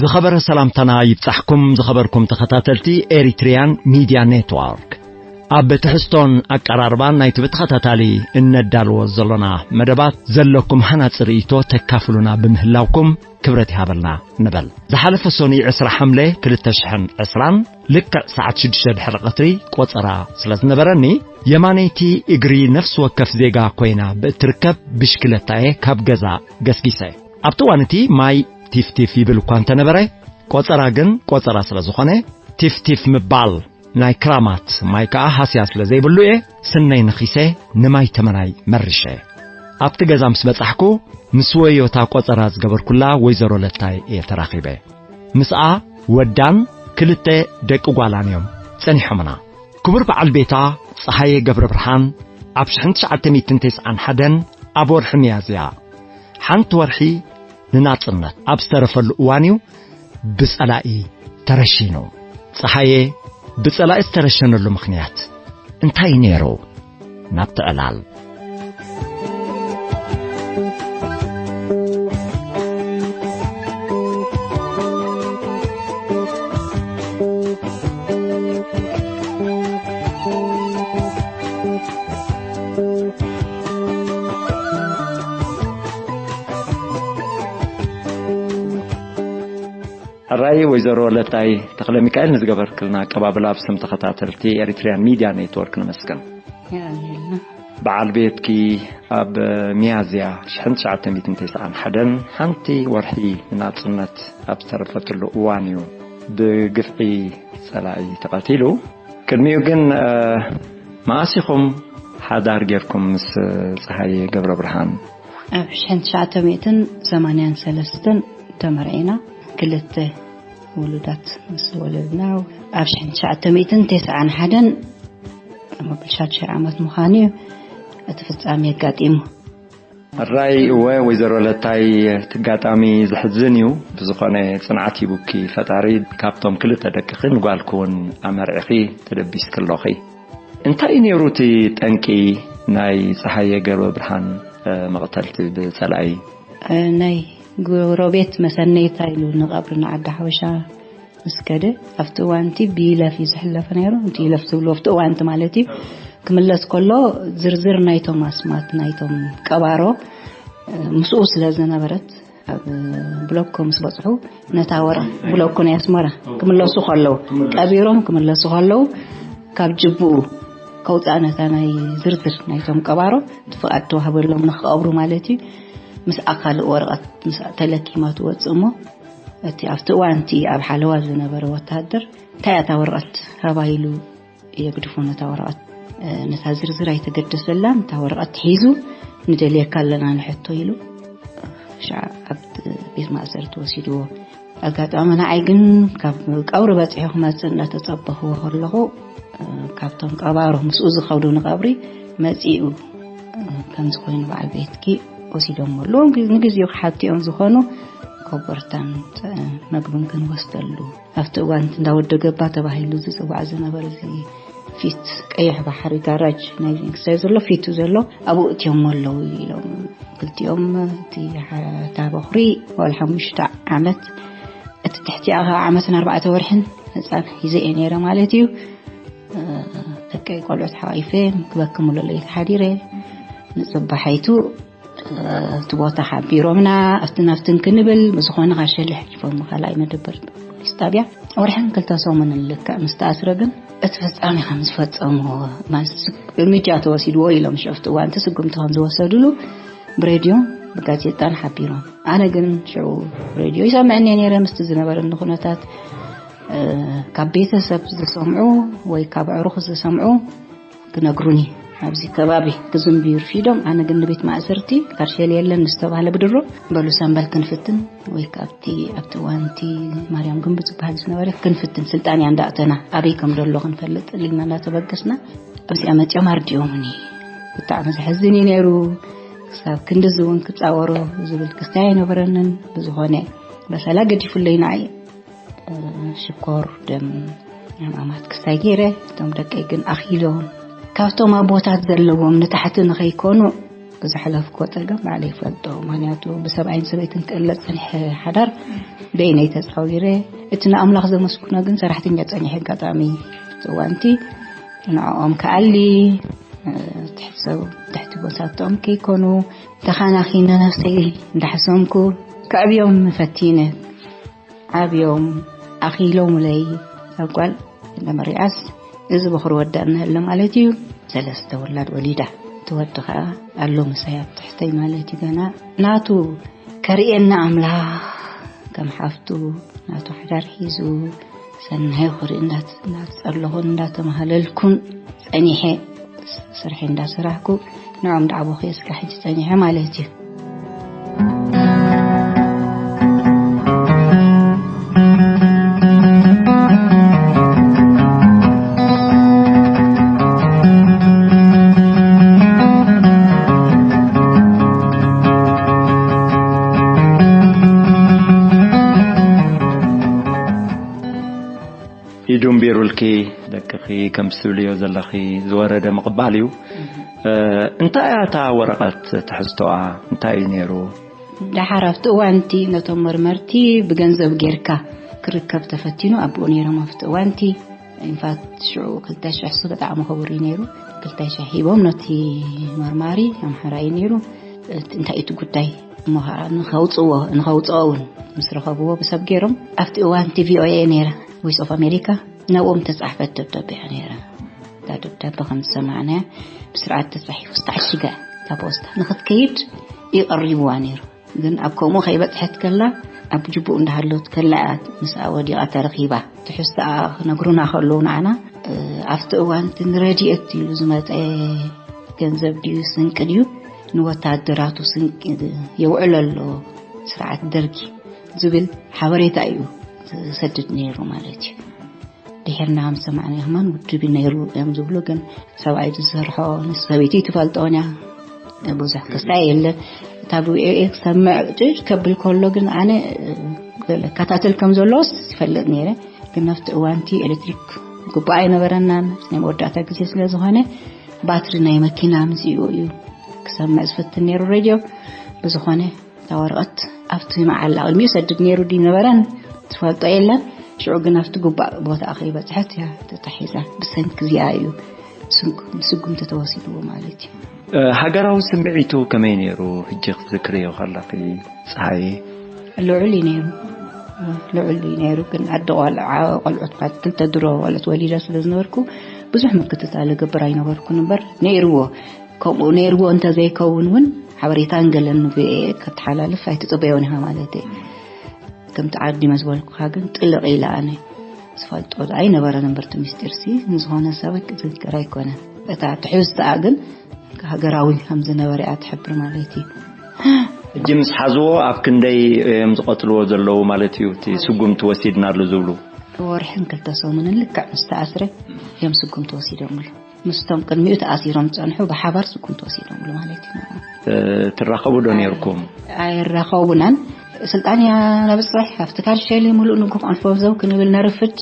ዝኸበረ ሰላምታና ይብጻሕኩም፣ ዝኸበርኩም ተኸታተልቲ ኤሪትሪያን ሚድያ ኔትወርክ። ኣብ ትሕዝቶን ኣቀራርባን ናይቲ ብተኸታታሊ እነዳልዎ ዘሎና መደባት ዘለኩም ሃናጺ ርእይቶ ተካፍሉና ብምህላውኩም ክብረት ይሃበልና ንበል። ዝሓለፈ ሰኑይ ዕስራ ሓምለ ክልተ ሽሕን ዕስራን ልክዕ ሰዓት ሽዱሽተ ድሕሪ ቀትሪ ቆጸራ ስለ ዝነበረኒ፣ የማነይቲ እግሪ ነፍሲ ወከፍ ዜጋ ኮይና ብእትርከብ ብሽክለታ'የ ካብ ገዛ ገስጊሰ። ኣብቲ እዋን እቲ ማይ ቲፍቲፍ ይብል እኳ እንተነበረ፣ ቆጸራ ግን ቆጸራ ስለ ዝኾነ፣ ቲፍቲፍ ምባል ናይ ክራማት ማይ ከኣ ሃስያ ስለ ዘይብሉ እየ፣ ስነይ ነኺሰ ንማይ ተመናይ መሪሸ። ኣብቲ ገዛ ምስ በጻሕኩ፣ ምስ ወዮ እታ ቆጸራ ዝገበርኩላ ወይዘሮ ለታይ እየ ተራኺበ። ምስኣ ወዳን ክልተ ደቂ ጓላን እዮም ጸኒሖምና። ክቡር በዓል ቤታ ጸሃየ ገብረ ብርሃን ኣብ ሽሕን ትሽዓተ ሚእትን ተስዓን ሓደን ኣብ ወርሒ ሚያዝያ፣ ሓንቲ ወርሒ ንናጽነት ኣብ ዝተረፈሉ እዋን እዩ ብጸላኢ ተረሺኑ። ጸሃየ ብጸላኢ ዝተረሸነሉ ምኽንያት እንታይ ነይሩ? ናብቲ ዕላል። ሕራይ ወይዘሮ ለታይ ተኽለ ሚካኤል፣ ንዝገበርክልና ኣቀባብላ ብስም ተኸታተልቲ ኤሪትሪያን ሚድያ ኔትወርክ ነመስግን። የቐንየልና። በዓል ቤትኪ ኣብ ሚያዝያ ሽሕን ትሽዓተ ሚእትን ተስዓን ሓደን ሓንቲ ወርሒ ንናጽነት ኣብ ዝተረፈትሉ እዋን እዩ ብግፍዒ ጸላኢ ተቐቲሉ። ቅድሚኡ ግን፣ እ፣ መኣስ ኢኹም ሓዳር ጌርኩም ምስ ጸሃየ ገብረ ብርሃን? ኣብ ሽሕን ትሽዓተ ሚእትን ሰማንያን ሰለስተን ተመርዒና፣ ክልተ ውሉዳት ምስ ወለድና፣ ኣብ ሽሕን ትሽዓተ ሚእትን ተስዓን ሓደን፣ መበል ሻዱሻይ ዓመት ምዃኑ እዩ፣ እቲ ፍጻሜ ኣጋጢሙ። ሕራይ እወ፣ ወይዘሮ ለታይ፣ እቲ ኣጋጣሚ ዘሕዝን እዩ። ብዝኾነ፣ ጽንዓት ሂቡኪ ፈጣሪ፣ ካብቶም ክልተ ደቅኺ ንጓልኪ እውን ኣመርዒኺ ተደቢስኪ ኣለኺ። እንታይ እዩ ነይሩ እቲ ጠንቂ ናይ ጸሃየ ገብረ ብርሃን፣ እ፣ መቕተልቲ ብጸላኢ? እ፣ ናይ ጎረቤት መሰነይታ ኢሉ ንቐብሪ ንዓዲ ሓበሻ ምስ ከደ፣ ኣብቲ እዋን እቲ ብይለፍ እዩ ዝሕለፍ ነይሩ። እቲ ይለፍ ዝብልዎ ኣብቲ እዋን እቲ ማለት እዩ። ክምለስ ከሎ ዝርዝር ናይቶም ኣስማት ናይቶም ቀባሮ፣ እ፣ ምስኡ ስለ ዝነበረት፣ ኣብ ብሎኮ ምስ በጽሑ፣ ነታ ወረ-፣ ብሎኮ ናይ ኣስመራ ክምለሱ ከለዉ፣ ቀቢሮም ክምለሱ ከለዉ፣ ካብ ጅብኡ ከውጽኣ ነታ ናይ ዝርዝር ናይቶም ቀባሮ እቲ ፍቓድ ተዋህበሎም ንኽቐብሩ ማለት እዩ። ምስኣ ካልእ ወረቐት ምስኣ ተለኪማ ትወጽእ እሞ፣ እቲ ኣብቲ እዋን እቲ ኣብ ሓለዋ ዝነበረ ወተሃደር፣ "እንታይ እያ እታ ወረቐት?" ሃባ ኢሉ የግድፎ ነታ ወረቐት። እ፣ ነታ ዝርዝር ኣይተገደሰላን፣ እታ ወረቐት ሒዙ፣ "ንደልየካ ኣለና ንሕቶ" ኢሉ፣ ሻዕ ኣብ ቤት ማእሰርቲ ወሲድዎ። ኣጋጣሚ ንዓይ ግን ካብ ቀብሪ በጺሑ ክመጽእ እንዳተጸበኽዎ ከለኹ፣ እ፣ ካብቶም ቀባሮ ምስኡ ዝኸዱ ንቀብሪ መጺኡ፣ እ፣ ከምዚ ኮይኑ በዓል ቤትኪ ወሲዶሞ ኣለዉ። ንግዜኡ ክሓብቲ እዮም ዝኾኑ ኮቦርታን፣ ጸ-፣ መግብን ክንወስደሉ። ኣብቲ እዋን እቲ እንዳወደገባ ተባሂሉ ዝጽዋዕ ዝነበረ እዚ ፊት ቀይሕ ባሕሪ ጋራጅ ናይ ቪንክስተር ዘሎ ፊቱ ዘሎ ኣብኡ እትዮሞ ኣለዉ ኢሎም ክልቲኦም። እቲ ሓ-፣ እታ በኹሪ ጓል ሓሙሽተ ዓመት፣ እቲ ትሕቲኣ ከዓ ዓመትን ኣርባዕተ ወርሕን ህፃን ሒዘ እየ ነይረ ማለት እዩ። እ፣ ደቀይ ቆልዑት ሓቂፈ ክበኪ ሙሉእ ለይቲ ሓዲረ። ንፅባሓይቱ እቲ ቦታ ሓቢሮምና፣ ኣብቲ ናብትን ክንብል፣ ብዝኾነ ካሸሊ ሓሊፎም ካልኣይ መደበር ፖሊስ ጣብያ። ወርሕን ክልተ ሰሙንን ልክዕ ምስ ተኣስረ ግን፣ እቲ ፍጻሜ ከም ዝፈጸምዎ፣ ማለት፣ ስግ-፣ እርምጃ ተወሲድዎ ኢሎም፣ ሽዑ ኣብቲ እዋን እቲ ስጉምቲ ከም ዝወሰድሉ ብሬድዮን ብጋዜጣን ሓቢሮም። ኣነ ግን ሽዑ ሬድዮ ይሰምዕ እየ ነይረ፣ ምስቲ ዝነበረኒ ኩነታት፣ እ፣ ካብ ቤተሰብ ዝሰምዑ ወይ ካብ ኣዕሩኽ ዝሰምዑ ክነግሩኒ፣ ኣብዚ ከባቢ ክዝንብዩ ርፊዶም። ኣነ ግን ንቤት ማእሰርቲ ካርሸል የለን ምስ ተባህለ ብድሮ፣ በሉ ሰንበል ክንፍትን ወይ ካብቲ ኣብቲ እዋን እቲ ማርያም ግንቡ ዝበሃል ዝነበረ ክንፍትን፣ ስልጣንያ እንዳእተና ኣበይ ከም ዘሎ ክንፈልጥ ኢልና እንዳተበገስና ኣብዚኣ መፂኦም ኣርዲኦምኒ። ብጣዕሚ ዘሕዝን እዩ ነይሩ። ክሳብ ክንድዚ እውን ክፃወሮ ዝብል ክስታይ ኣይነበረንን። ብዝኾነ በሰላ ገዲፉለይ ንዓይ። ሽኮር ደም ሕማማት ክሳይ ገይረ፣ እቶም ደቀይ ግን ኣኺሎም፣ ካብቶም ኣቦታት ዘለዎም ንታሕቲ ንኸይኮኑ ዝሓለፍኩዎ ጸገም ባዕለይ ይፈልጦ። ምኽንያቱ ብሰብኣይን ሰበይትን ክእለ ጸኒሐ ሓዳር በይነይ ተጻዊረ። እቲ ንኣምላኽ ዘመስግኖ ግን ሰራሕተኛ ጸኒሐ ኣጋጣሚ እዋንቲ ንዕኦም ክኣሊ፣ እ፣ ትሕቲ ሰብ፣ ትሕቲ ቦታቶም ከይኮኑ ተኻናኺነ ነፍሰይ እንዳሕሰምኩ ከዕብዮም ፈቲነ። ዓብዮም ኣኺሎምለይ። ኣብ ጓል ለመሪዓስ እዚ በኹሪ ወዳ እናሃለ ማለት እዩ። ሰለስተ ወላድ ወሊዳ። እቲ ወዲ ኸዓ ኣሎ ምሳይ ኣብ ትሕተይ ማለት እዩ። ገና ናቱ ከርእየና ኣምላኽ ከም ሓፍቱ ናቱ ሓዳር ሒዙ ሰናይ ኹሪ እናት-፣ እናትጸለኹን እናተማህለልኩን ጸኒሐ። ስርሐይ እንዳሰራሕኩ ንዖም ደኣ ቦኺ እስካብ ሕጂ ጸኒሐ ማለት እዩ። ኢዱ እምቢሩልኪ ደቅኺ ከም ትብልዮ ዘለኺ ዝወረደ ምቕባል እዩ። እ፣ እንታይ እያ እታ ወረቐት ትሕዝቶኣ? እንታይ እዩ ነይሩ? ደሓር ኣብቲ እዋን እቲ ነቶም መርመርቲ ብገንዘብ ጌርካ ክርከብ ተፈቲኑ ኣብኡ ነይሮም። ኣብቲ እዋን እቲ ኢንፋት ሽዑ ክልተ ሽሕ ሱ ብጣዕሚ ክቡር እዩ ነይሩ። ክልተ ሽሕ ሂቦም ነቲ መርማሪ ኣምሓራ እዩ ነይሩ። እቲ እንታይ እቲ ጉዳይ እሞ ኸዓ ንኸውፅዎ፣ ንኸውፅኦ እውን ምስ ረኸብዎ ብሰብ ገይሮም። ኣብቲ እዋን እቲ ቪ ኦ ኤ ነይራ፣ ቮይስ ኦፍ ኣሜሪካ፣ ናብኦም ተፃሕፈት ደብዳቤ እያ ነይራ። እታ ደብዳቤ ከም ዝሰማዕናያ ብስርዓት ተፃሒፉ ዝተዓሽገ እታ ፖስታ ንኽትከይድ እዩ ቀሪብዋ ነይሩ። ግን ኣብ ከምኡ ከይበፅሐት ከላ ኣብ ጅቡኡ እንዳሃለወት ከላ እያ ምስኣ ወዲቓ ተረኺባ። ትሕዝቶኣ ክነግሩና ከለዉ ንዓና፣ እ፣ ኣብቲ እዋን እቲ ንረድኤት ኢሉ ዝመፀ ገንዘብ ድዩ ስንቂ ድዩ ንወታደራቱ ስንቂ የውዕል ኣሎ ስርዓት ደርጊ ዝብል ሓበሬታ እዩ ዝሰድድ ነይሩ ማለት እዩ። ድሒርና ከም ዝሰማዕናዮ ከማን ውድብ ነይሩ እዮም ዝብሉ፣ ግን ሰብኣይ ዝሰርሖ ንሰበይቲ ትፈልጦን እያ። ብዙሕ ክስታይ የለን። እታ ብ ኤ ክሰምዕ ጭጭ ከብል ከሎ ግን ኣነ፣ እ፣ ገለ እከታተል ከም ዘለዎስ ይፈልጥ ነይረ። ግን ኣብቲ እዋንቲ ኤሌክትሪክ ግቡእ ኣይነበረናን። ናይ መወዳእታ ግዜ ስለ ዝኾነ ባትሪ ናይ መኪና ኣምጺኡ እዩ ክሰምዕ ዝፍትን ነይሩ ሬድዮ። ብዝኾነ እታ ወረቐት ኣብቲ መዓላ ቅድሚኡ ሰድድ ነይሩ ድዩ ነበረን ትፈልጦ የለን። ሽዑ ግን ኣብቲ ግቡእ ቦታ ከይበጽሐት እያ ተታሒዛ። ብሰንኪ እዚኣ እዩ ስጉ-፣ ስጉምቲ ተወሲድዎ ማለት እዩ። እ፣ ሃገራዊ ስምዒቱ ከመይ ነይሩ? ሕጂ ክትዝክርዮ ከለኺ፣ ጸሃየ? ልዑል እዩ ነይሩ። ልዑል እዩ ነይሩ፣ ግን ኣደ ቆልዓ፣ ቆልዑት ማለት ክልተ ድሮ ቆልዑት ወሊደ ስለ ዝነበርኩ ብዙሕ ምክትታል እገብር ኣይነበርኩን እምበር ነይርዎ። ከምኡ ነይርዎ እንተዘይከውን እውን ሓበሬታን ገለን ብ-፣ ከተሓላልፍ ኣይትጽበዮን ኢኻ ማለት እዩ። ከምቲ ዓዲ መስ በልኩኻ ግን ጥልቕ ኢለ ኣነ ዝፈልጦ ኣይነበረን እምበር እቲ ምስጢር ሲ ንዝኾነ ሰብ ክዝከር ኣይኮነን። እታ ትሕዝቶኣ ግን ሃገራዊ ከም ዝነበረ እያ ትሕብር ማለት እዩ። ሕጂ ምስ ሓዝዎ ኣብ ክንደይ እዮም ዝቐጽልዎ ዘለዉ ማለት እዩ? እቲ ስጉምቲ ወሲድናሉ ዝብሉ? ወርሕን ክልተ ሰሙንን ልክዕ ምስ ተኣስረ እዮም ስጉምቲ ወሲዶምሉ። ምስቶም ቅድሚኡ ተኣሲሮም ዝጸንሑ ብሓባር ስጉምቲ ወሲዶምሉ ማለት እዩ። እ፣ ትራኸቡ ዶ ነይርኩም? ኣይራኸቡናን። ስልጣን እያ ነብጽሕ፣ ኣብቲ ካርሸሊ ሙሉእ ንጉ ኮንፎ ዘው ክንብል ነርፍድ።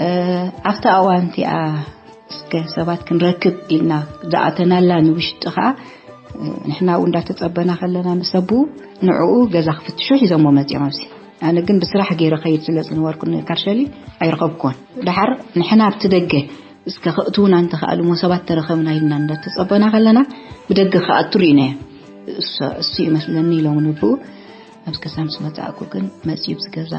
እ፣ ኣብቲ እዋን እቲኣ እስከ ሰባት ክንረክብ ኢልና ዝኣተናላ ንውሽጢ ኸዓ፣ እ፣ ንሕና እውን እንዳተጸበና ከለና ምስ ኣቦኡ ንዕኡ ገዛ ክፍትሹ ሒዞሞ መጺኦም ኣብዚ። ኣነ ግን ብስራሕ ገይረ ኸይድ ስለ ዝነበርኩ ንካርሸሊ ኣይረኸብኩዎን። ደሓር ንሕና ኣብቲ ደገ እስከ ከእትዉና እንተኸኣሉ እሞ ሰባት ተረኸብና ኢልና እንዳተጸበና ከለና ብደገ ክኣቱ ርኢናዮ። እሱ፣ እሱ ይመስለኒ ኢሎም ንብኡ። ኣብዚ ገዛ ምስ መጻእኩ ግን መጺኡ ኣብዚ ገዛ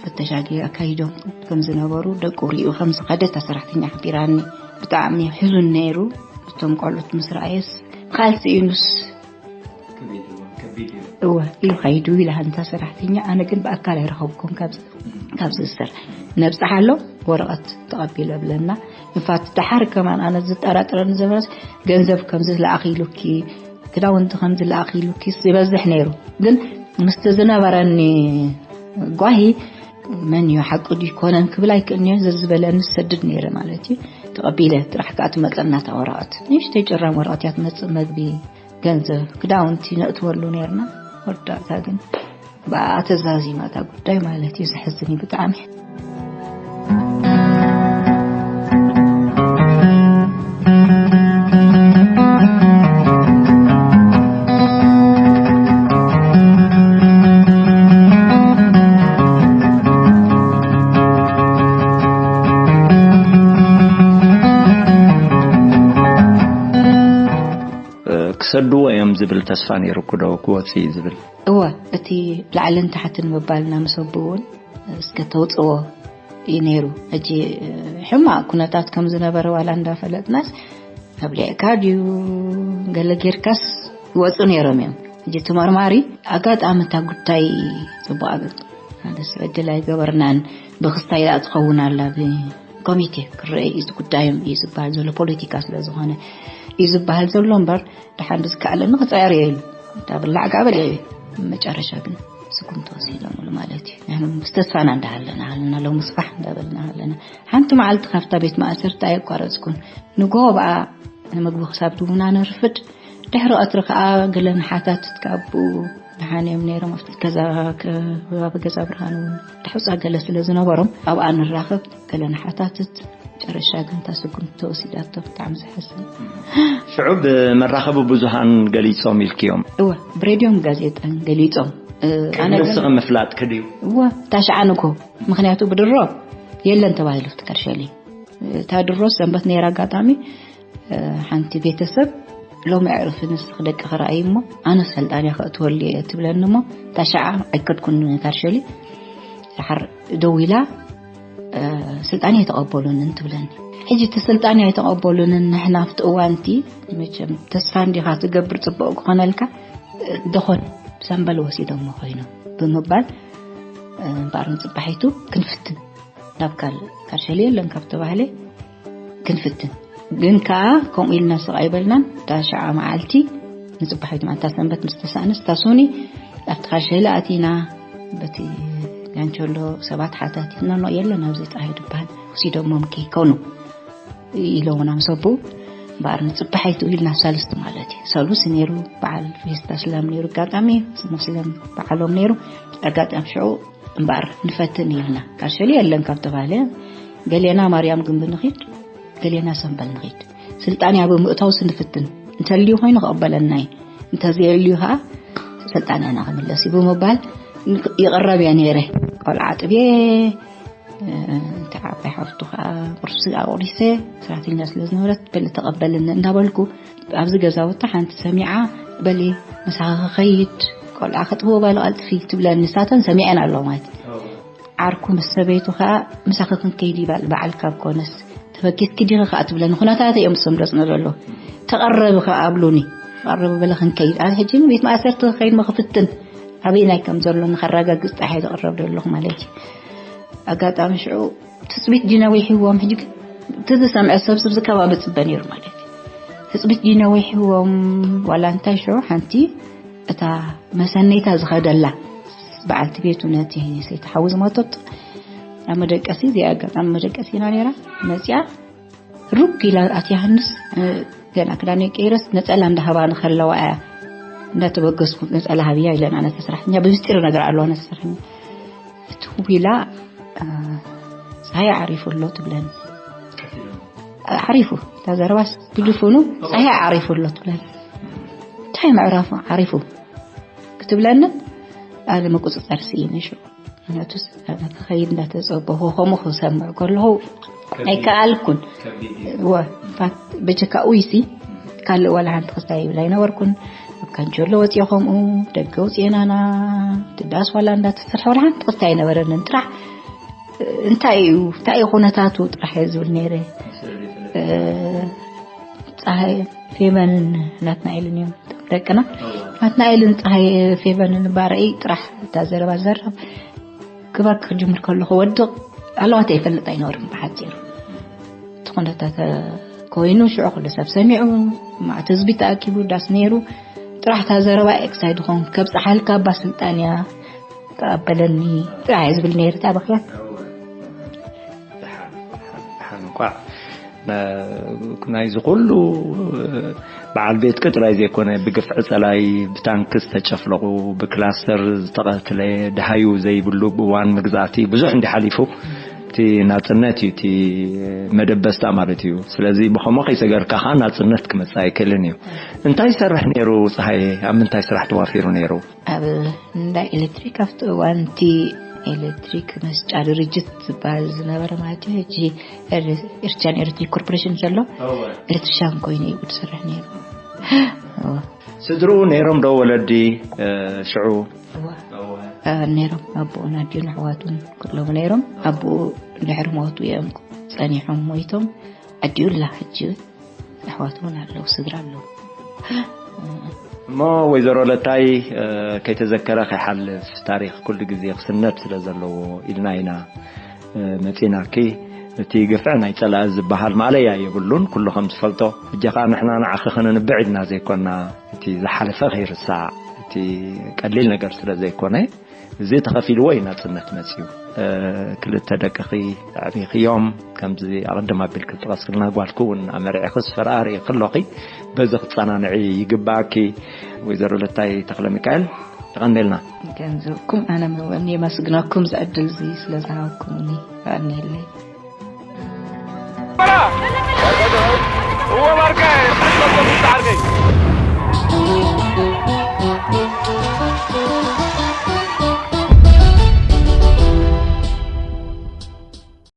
ፍተሻ ገይሩ ኣካይዶም ከም ዝነበሩ ደቁ ሪኡ ከም ዝኸደ እታ ሰራሕተኛ ሓቢራኒ። ብጣዕሚ ሕዙን ነይሩ። እቶም ቆልዑት ምስ ረኣየስ፣ "ካልሲ ኢኑስ?" እወ፣ ኢሉ ኸይዱ ኢላ እታ ሰራሕተኛ። ኣነ ግን ብኣካል ኣይረኸብኩም ካብ፣ ካብ ዝእሰር። ነብጽሓ ኣሎ፣ ወረቐት ተቐቢለ ብለና። ንፋት ደሓር ከማን ኣነ ዝጠራጥረኒ ዘበለስ ገንዘብ ከም ዝለኣኽ ኢሉኪ፣ ክዳውንቲ ከም ዝለኣኽ ኢሉኪ ይበዝሕ ነይሩ። ግን ምስቲ ዝነበረኒ ጓሂ መን እዩ ሓቂ ድዩ ይኮነን ክብል ኣይክእልንዮ። ዘዝበለኒ ዝሰድድ ነይረ ማለት እዩ። ተቐቢለ ጥራሕ ከኣ ትመጸና እታ ወረቐት። ንእሽተይ ጭራም ወረቐት እያ ትመጽእ፣ መግቢ፣ ገንዘብ፣ ክዳውንቲ ነእትወሉ ነይርና። ወዳእታ ግን ብኣ ተዛዚማ እታ ጉዳይ ማለት እዩ። ዘሕዝን እዩ ብጣዕሚ። እድዎ እዮም ዝብል ተስፋ ነይሩ ክዶ ክወጽእ እዩ ዝብል። እወ፣ እቲ ላዕልን ታሕትን ምባልና ምስ ኣቦ እውን እስከ ተውፅዎ እዩ ነይሩ። ሕጂ ሕማቕ ኩነታት ከም ዝነበረ ዋላ እንዳፈለጥናስ፣ ኣብሊዕካ ድዩ ገለ ጌርካስ ይወፁ ነይሮም እዮም። ሕጂ እቲ መርማሪ ኣጋጣሚ እታ ጉዳይ ፅቡቕ ኣብ ሓደ ዕድል ኣይገበርናን። ብክስታይ ደኣ ትኸውን ኣላ፣ ብኮሚቴ ክረአ እዩ እቲ ጉዳዮም እዩ ዝበሃል ዘሎ፣ ፖለቲካ ስለ ዝኾነ እዩ ዝበሃል ዘሎ እምበር፣ ደሓን ብዝከኣለኒ ክፅዕር እየ ኢሉ። እታ ብላዕ ጋበል እየ። መጨረሻ ግን ስጉምቲ ወሲዶምሉ ማለት እዩ። ንሕና ምስ ተስፋና እንዳሃለና ሃለና፣ ሎሚ ስባሕ እንዳበልና ሃለና። ሓንቲ መዓልቲ ካብታ ቤት ማእሰርቲ ኣየቋረፅኩን። ንግሆ ብኣ ንምግቢ ክሳብ ድቡና ነርፍድ። ድሕሪ ቀትሪ ከዓ ገለ ንሓታትት ካብኡ ደሓን እዮም ነይሮም። ኣብቲ ገዛ ከባቢ ገዛ ብርሃን እውን ዳሕፃ ገለ ስለ ዝነበሮም ኣብኣ ንራኸብ፣ ገለ ንሓታትት። መጨረሻ ግን እታ ስጉምቲ ተወሲዳቶ። ብጣዕሚ ዘሕዝን። ሽዑ ብመራኸቢ ብዙሃን ገሊጾም ኢልክዮም? እወ፣ ብሬድዮን ጋዜጣን ገሊጾም። እ፣ ኣነ ግን ንስኺ ምፍላጥኪ ድዩ? እወ፣ እታ ሸዓ ንግሆ። ምኽንያቱ ብድሮ የለን ተባሂሉ ኣብቲ ካርሸሊ። እታ ድሮ ሰንበት ነይራ ኣጋጣሚ፣ እ፣ ሓንቲ ቤተሰብ ሎሚ ኣዕርፊ ንስኺ ደቂ ክረኣይ እሞ ኣነ ሰልጣንያ ከእትወሉ እየ ትብለኒ እሞ እታ ሸዓ ኣይከድኩን ካርሸሊ። ድሓር ደው ኢላ፣ እ፣ ስልጣን ኣይተቐበሉንን ትብለኒ። ሕጂ እቲ ስልጣን ኣይተቐበሉንን ንሕና ኣብቲ እዋንቲ መቸም ተስፋ እንዲኻ ትገብር ጽቡቕ ክኾነልካ፣ እ፣ ደኾን ሰንበል ወሲዶሞ ኮይኖም ብምባል፣ እ፣ እምበኣር ንጽባሒቱ ክንፍትን ናብ ካል-፣ ካርሸሊ የለን ካብ ተባህለ ክንፍትን። ግን ከኣ ከምኡ ኢልና ስቕ ኣይበልናን። እታ ሸዓ መዓልቲ ንጽባሒቱ ማእንታ ሰንበት ምስ ተሳእነስ እታ ሶኒ ኣብቲ ካርሸሊ ኣቲና በቲ ጋንቸሎ ሰባት ሓታቲትና ኖ የለን ኣብዚ ጥራይ ድበሃል ወሲዶሞም ከይኮኑ ኢሎምና ምስ ኣቦኡ እምበኣር ንጽባሒቱ ኢልና ሳልስቲ ማለት እዩ። ሰሉስ ነይሩ በዓል ፌስታ ስላም ነይሩ ኣጋጣሚ ጽሙቕ ስላም በዓሎም ነይሩ ኣጋጣሚ ሽዑ እምበኣር ንፈትን ኢልና ካርሸሊ የለን ካብ ተባህለ ገሌና ማርያም ግንቢ ንኺድ፣ ገሌና ሰንበል ንኺድ። ስልጣንያ ብምእታው ስንፍትን እንተልዩ ኮይኑ ክቕበለና እዩ፣ እንተዘየልዩ ከዓ ስልጣንያና ክምለስ እዩ ብምባል ይቕረብ እየ ነይረ። ቆልዓ ኣጥብየ፣ እ፣ እታ ዓባይ ሓፍቱ ከዓ ቁርሲ ኣቑሪሰ፣ ሰራሕተኛ ስለ ዝነበረት በሊ ተቐበልኒ እንዳበልኩ ኣብዚ ገዛውቲ ሓንቲ ሰሚዓ በሊ ምሳኺ ክኸይድ ቆልዓ ከጥብዎ በሊ ቀልጥፊ ትብለኒ። ንሳተን ሰሚዐን ኣለዋ ማለት እዩ። ዓርኩ ምስ ሰበይቱ ከኣ ምሳኺ ክንከይድ ይባል በዓል ካብ ኮነስ ተበኪትኪ ዲኺ ከኣ ትብለኒ። ኩነታት እዮም ዝሰምረጽና ዘሎ። ተቐረቢ ከኣ ኣብሉኒ። ተቐረቢ በለ ክንከይድ። ኣነ ሕጂ ቤት ማእሰርቲ ክኸይድ መኽፍትን ኣበይናይ ከም ዘሎ ንኸረጋግጽ ጥራሕ እየ ዝቕረብ ዘለኹ ማለት እዩ። ኣጋጣሚ ሽዑ ትጽቢት ድዩ ነዊሕዎም? ሕጂ ግን እቲ ዝሰምዐ ሰብ፣ ሰብ ከባቢ ጽበ ነይሩ ማለት እዩ። ትጽቢት ድዩ ነዊሕዎም? ዋላ እንታይ ሽዑ ሓንቲ እታ መሰነይታ ዝኸደላ በዓልቲ ቤቱ ነቲ ሰይቲ ሓዊ ዝሞተት ኣብ መደቀሲ፣ እዚኣ ኣጋጣሚ መደቀሲ ኢና ነይራ፣ መጺኣ ሩግ ኢላ ኣትያ ሃንስ፣ እ፣ ገና ክዳነይ ቀይረስ ነጸላ እንዳሃባ ንኸለዋ እያ እንዳተበገስኩ ነጸላ ሃብያ ኢለን ኣነ ተስራሕኛ ብምስጢር ነገር ኣለዋ ነቲ ስራሕኛ። እቲ ውላ፣ እ፣ ጸሃይ ዓሪፉ ኣሎ ትብለኒ። ዓሪፉ፣ እታ ዘረባስ ብድፉኑ ጸሃይ ዓሪፉ ኣሎ ትብለኒ። እንታይ ምዕራፉ ዓሪፉ ክትብለኒ ኣነ ምቁጽጸር ስኢነ ሽዑ። ምክንያቱስ ኣነ ክኸይድ እንዳተጸበኹ ከምኡ ክሰምዕ ከለኹ ኣይከኣልኩን። ከቢድ እዩ። እወ፣ ፋት-፣ በጀካ ኡይሲ ካልእ ዋላ ሓንቲ ክስታይ ይብል ኣይነበርኩን። ኣብ ካንቸሎ ወፂኦ ከምኡ ደገ ውፅኤናና ትዳስ ዋላ እንዳተሰርሐ ዋላ ሓንቲ ክስታይ ኣይነበረንን። ጥራሕ እንታይ እዩ፣ እንታይ እዩ ኩነታቱ ጥራሕ እየ ዝብል ነይረ። እ፣ ፀሃይ ፌቨንን ናትናኤልን እዮም ደቅና። ናትናኤልን ፀሃይ ፌቨንን ባረኢ ጥራሕ እታ ዘረባ ዘረብ ክባክ ክጅምር ከለኹ ወድቕ ኣለዋት ኣይፈልጥ ኣይነበርም ብሓፂሩ። እቲ ኩነታት ኮይኑ ሽዑ ኩሉ ሰብ ሰሚዑ፣ ማዕት ህዝቢ ተኣኪቡ ዳስ ነይሩ። ጥራሕ እታ ዘረባ ኤክሳይድ ኾን ከብፀሓልካ ኣባ ስልጣን እያ ተቐበለኒ ጥራሕ እየ ዝብል ነይሩ። እታ በኽያ ደሓን፣ ደሓን፣ ደሓን። እንኳዕ ና-፣ ናይዚ ኩሉ በዓል ቤትኪ ጥራይ ዘይኮነ፣ ብግፍዒ ጸላኢ ብታንኪ ዝተጨፍለቑ፣ ብክላስተር ዝተቐትለ፣ ደሃዩ ዘይብሉ ብእዋን መግዛእቲ ብዙሕ እንዲ ሓሊፉ፣ እቲ ናጽነት እዩ እቲ መደበስታ ማለት እዩ። ስለዚ ብኸምኡ ከይሰገርካ ኸኣ ናጽነት ክመጽእ ኣይክእልን እዩ። እንታይ ይሰርሕ ነይሩ ጸሃየ? ኣብ ምንታይ ስራሕ ተዋፊሩ ነይሩ? ኣብ እንዳ ኤሌክትሪክ፣ ኣብቲ እዋን እቲ ኤሌክትሪክ መስጫ ድርጅት ዝበሃል ዝነበረ ማለት እዩ። ሕጂ ኤር-፣ ኤርትራን ኤሌክትሪክ ኮርፖሬሽን ዘሎ እወ። ኤሌክትሪሻን ኮይኑ እዩ ዝሰርሕ ነይሩ። እወ። ስድርኡ ነይሮም ዶ ወለዲ ሽዑ? እወ። ነይሮም፣ ኣቦኡን ኣዲኡን ኣሕዋቱን ኩሎም ነይሮም። ኣቦኡ ድሕሪ ሞቱ እዮም ጸኒሖም ሞይቶም። ኣዲኡ ኣላ ሕጂ፣ ኣሕዋቱ እውን ኣለዉ፣ ስድራ ኣለዉ። እሞ ወይዘሮ ለታይ፣ ከይተዘከረ ከይሓልፍ፣ ታሪኽ ኩሉ ግዜ ክስነድ ስለ ዘለዎ ኢልና ኢና መፂናኪ። እቲ ግፍዒ ናይ ፀላኢ ዝበሃል ማለያ የብሉን፣ ኩሉ ከም ዝፈልጦ። ሕጂ ከዓ ንሕና ንዓኺ ክንንብዕ ኢልና ዘይኮና፣ እቲ ዝሓለፈ ከይርሳዕ፣ እቲ ቀሊል ነገር ስለ ዘይኮነ፣ እዚ ተኸፊልዎ እዩ ናፅነት መፅዩ። ክልተ ደቅኺ ኣዕቢኽዮም፣ ከምዚ ኣቐድም ኣቢልኪ ዝጠቐስክልና፣ ጓልኪ እውን ኣመርዒኺ ፈርኣሪ ከሎኺ፣ በዚ ክትፀናንዒ ይግባኣኪ። ወይዘሮ ለታይ ተኽለ ሚካኤል፣ የቐንየልና። ገንዘብኩም ኣነ እውን የመስግነኩም፣ ዝዕድል እዚ ስለ ዝሃብኩምኒ። የቐንየለይ። እዎ ባርካ፣ ዓርከይ።